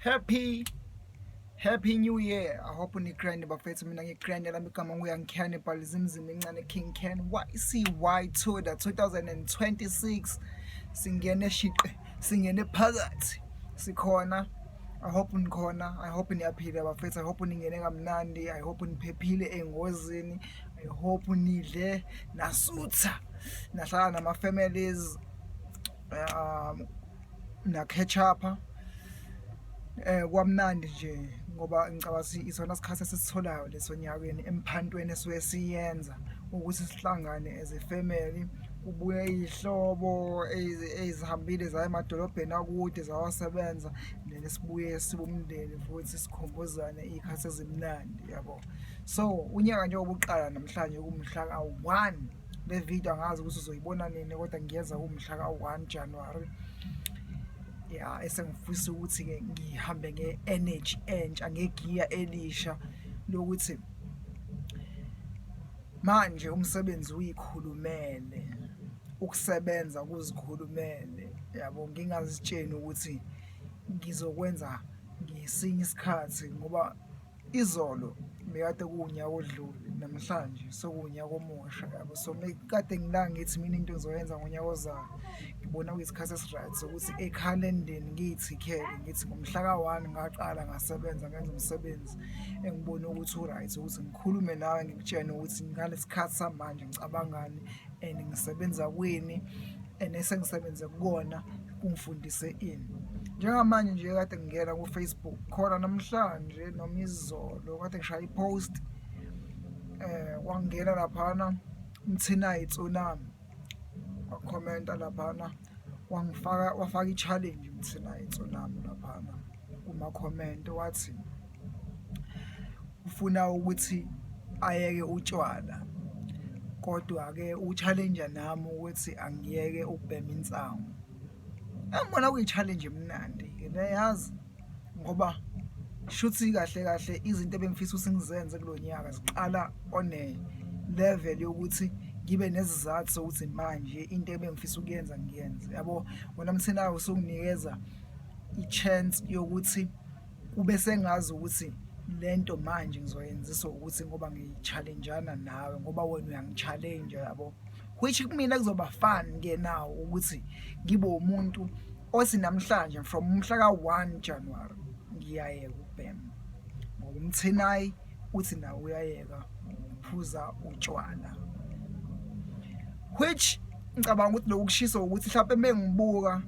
Happy New Year. I hope ni-grand, bafethu. Mina ngi-grand, lami igama nguYoung Bhalizimzima incane King Ken YCY Tuda 2026. Singene shiqe, singene phakathi. Sikhona. I hope nikhona. I hope niyaphila, bafethu. I hope ningene kamnandi. I hope niphephile engozini. I hope nidle nasutha. Nahlala nama families. Na catch up kwamnandi nje, ngoba ngicabanga ukuthi isona sikhathi esisitholayo leso nyakeni emphantweni esuke siyenza ukuthi sihlangane as a family, kubuye iy'hlobo ey'zihambile zaya emadolobheni akude zawasebenza, then sibuye sibe umndeni futhi sikhumbuzane iy'khathi ezimnandi, yabo. So unyaka njengoba uqala namhlanje kumhla ka-1, le video angazi ukuthi uzoyibona nini, kodwa ngiyenza kumhla ka-1 January. Ya, esengifisa ukuthi-ke ngihambe nge-energy entsha, ngegiya elisha lokuthi manje umsebenzi uyikhulumele, ukusebenza kuzikhulumele, yabo. Ngingazitsheni ukuthi ngizokwenza ngesinye isikhathi, ngoba izolo bekade kuwunyaka odlule, namhlanje sekuwunyaka omusha, yabo. So kade ngila ngithi mina into ngizoyenza ngonyaka ozayo, ngibona kuyisikhathi esi-right sokuthi ekhalendeni ngiyithikhele, ngithi ngomhla ka-1 ngaqala ngasebenza, ngenza umsebenzi engibona ukuthi u-right, ukuthi ngikhulume nawe, ngikutshene ukuthi ngalesi khathi samanje ngicabangani and ngisebenza kwini and esengisebenze kukona kungifundise ini. Njengamanje nje kade ngingena ku-Facebook khona namhlanje noma izolo, kade ngishaya i-post, kwangena laphana uMthinayi Tsunami, wakhomenta laphana, wangifaka, wafaka i-challenge uMthinayi Tsunami laphana kuma-comment, wathi ufuna ukuthi ayeke utshwala, kodwa-ke u-challenge nami ukuthi angiyeke ukubhema insangu. Engibona kuyi-challenge emnandi-ke le, yazi, ngoba shuthi kahle kahle izinto ebengifisa ukuthi ngizenze kulo nyaka ziqala on a level yokuthi ngibe nesizathu sokuthi manje into ebengifisa ukuyenza ngiyenze, yabo. Wena Mthinayi usunginikeza i-chance yokuthi kube sengazi ukuthi lento manje ngizoyenziswa ukuthi ngoba ngi-challenge-ana nawe, ngoba wena uyangi-challenge, yabo, which kumina kuzoba fun ke now ukuthi ngibe umuntu othi namhlanje from umhla ka-1 January ngiyayeka ukubhema, ngoba uMthinayi uthi nawe uyayeka ukuphuza utshwala, which ngicabanga ukuthi lokhu kushiso ukuthi mhlawumbe mengibuka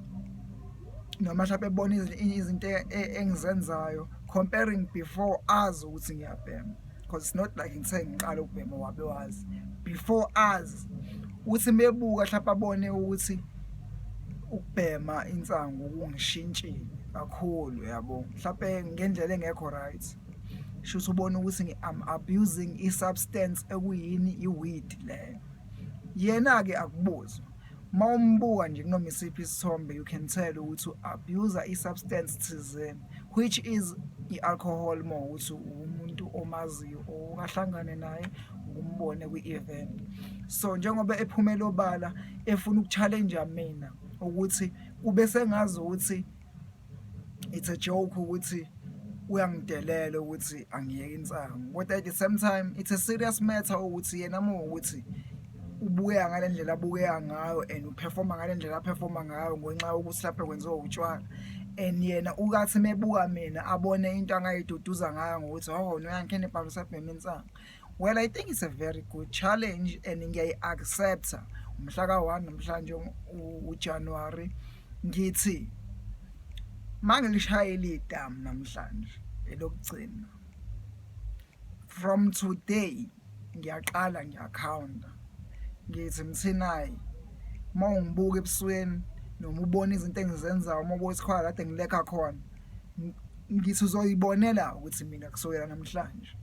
noma mhlawumbe ebona izinto engizenzayo comparing before azi ukuthi ngiyabhema, because it's not like ngithe ngiqala ukubhema wabe wazi before azi ukuthi mebuka mhlawumbe abone ukuthi ukubhema insangu kungishintshile kakhulu, yabo, mhlawumbe ngendlela engekho right. Shuthi ubona ukuthi I'm abusing i-substance ekuyini, i-weed leyo. Yena-ke akubuzwa, uma umbuka nje kunoma isiphi isithombe, you can tell ukuthi u-abuse i-substance thizeni, which is i-alcohol, more ukuthi umuntu omaziyo okahlangane naye ukumbone kwi-event. So njengoba ephumela obala efuna uku-challenge mina ukuthi kube sengazi ukuthi it's a joke, ukuthi uyangidelela ukuthi angiyeke insangu, kodwa at the same time it's a serious matter ukuthi yena uma ukuthi ubuya ngale ndlela abukeka ngayo and uperforma ngale ndlela aperforma ngayo ngenxa yokuthi mhlawumbe kwenziwa utshwala, and yena ukathi mebuka mina abone into angayiduduza ngayo ngokuthi, "Oh, noYoung Cannibal usabhema insangu." Well, I think it's a very good challenge and ngiyayi-accepta. Umhla ka-1 namhlanje uJanuary, ngithi mangilishayela idamu namhlanje elokugcina, from today ngiyaqala ngiyakhawunta, ngithi, "Mthinayi, uma ungibuka ebusweni noma ubona izinto engizenzayo, uma ubuka isikhwala kade ngilekha khona, ngithi uzoyibonela ukuthi mina kusukela namhlanje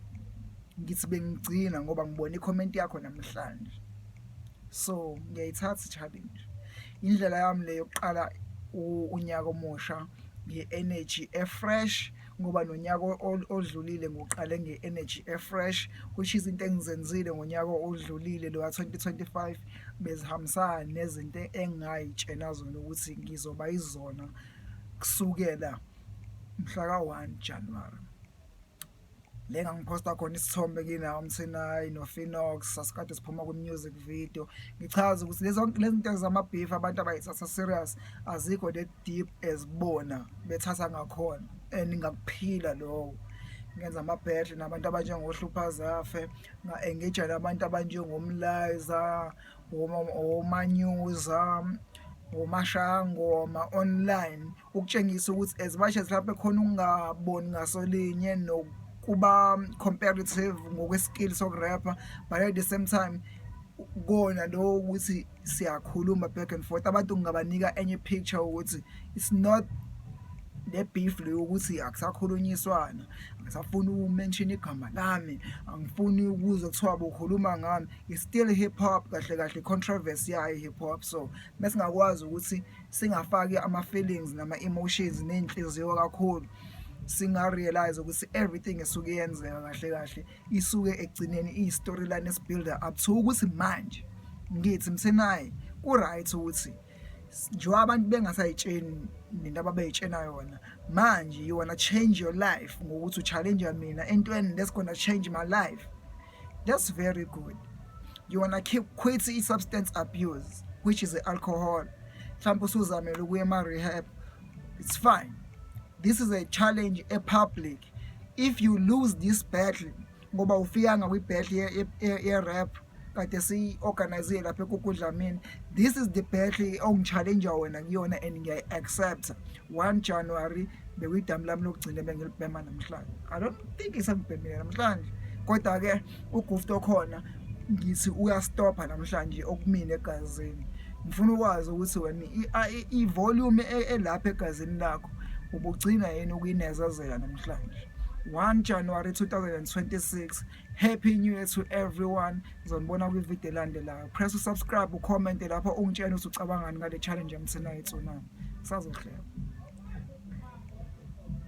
ngithi bengigcina, ngoba ngibona i-comment yakho namhlanje." So ngiyayithatha i-challenge. Indlela yami le yokuqala unyaka omusha nge-energy e-fresh, ngoba nonyaka odlulile ngiwuqale nge-energy e-fresh, which izinto engizenzile ngonyaka odlulile lo ka-2025 bezihambisana nezinto engayitshena zona ukuthi ngizoba yizona kusukela Mhla ka-1 January le ngangiphosta khona isithombe kinawo uMthinay noPhinox, sasikade siphuma kwi-music video, ngichaza ukuthi lezo lezi zinto zama-beef abantu abayithatha serious, azikho that deep as bona bethatha ngakhona, and ngakuphila lokho. Ngenza ama-battle nabantu abanjengoHlupha Zafe, nga-engage nabantu abanjengoMlaza, oManyuza, oMashayangoma online, ukutshengisa ukuthi as much as mhlawumbe khona ukungaboni ngasolinye nokuba comparative ngokwe-skill sokurepha, but at the same time kona lo ukuthi siyakhuluma back and forth, abantu ngingabanika enye picture ukuthi it's not le beef le yokuthi akusakhulunyiswana, angisafuni uku-mention igama lami, angifuni ukuzwa kuthiwa bukhuluma ngami. It's still hip hop kahle kahle, controversy yayo hip hop. So mesingakwazi ukuthi singafaki ama-feelings nama-emotions ney'nhliziyo kakhulu, singa-realize ukuthi everything esuke yenzeka kahle kahle isuke ekugcineni iyi-storyline esi-build-a up to ukuthi manje ngithi Mthinay ku-right ukuthi njengoba abantu bengasayitsheni nento ababeyitshena yona manje, you wanna change your life ngokuthi u-challenge mina entweni that's gonna change my life. That's very good. You wanna keep quit i-substance abuse, which is alcohol, mhlawumbe usuzamele ukuya ema-rehab, it's fine. This is a challenge e-public. If you lose this battle, ngoba ufikanga kwi-battle ye-rap kade siyi-organizile lapha eKuku Dlamini, this is the battle ongi-challenge wena kuyona and ngiyayi-accept. 1 January bekuyidamu lami lokugcina bengilibhema namhlanje. I don't think isengibhemile namhlanje, kodwa-ke ugufto okhona ngithi uyastopha namhlanje okumina egazini. Ngifuna ukwazi ukuthi wena i-volume elapha egazini lakho ubugcina yini ukuyinezezela namhlanje, 1 January 2026. Happy New Year to everyone. Ngizonibona kwividiyo elandelayo. Press usubscribe, ucomment lapho, ungitshele ukuthi ucabangani ngale challenge yaMthinay Tsunami. Sazohleka.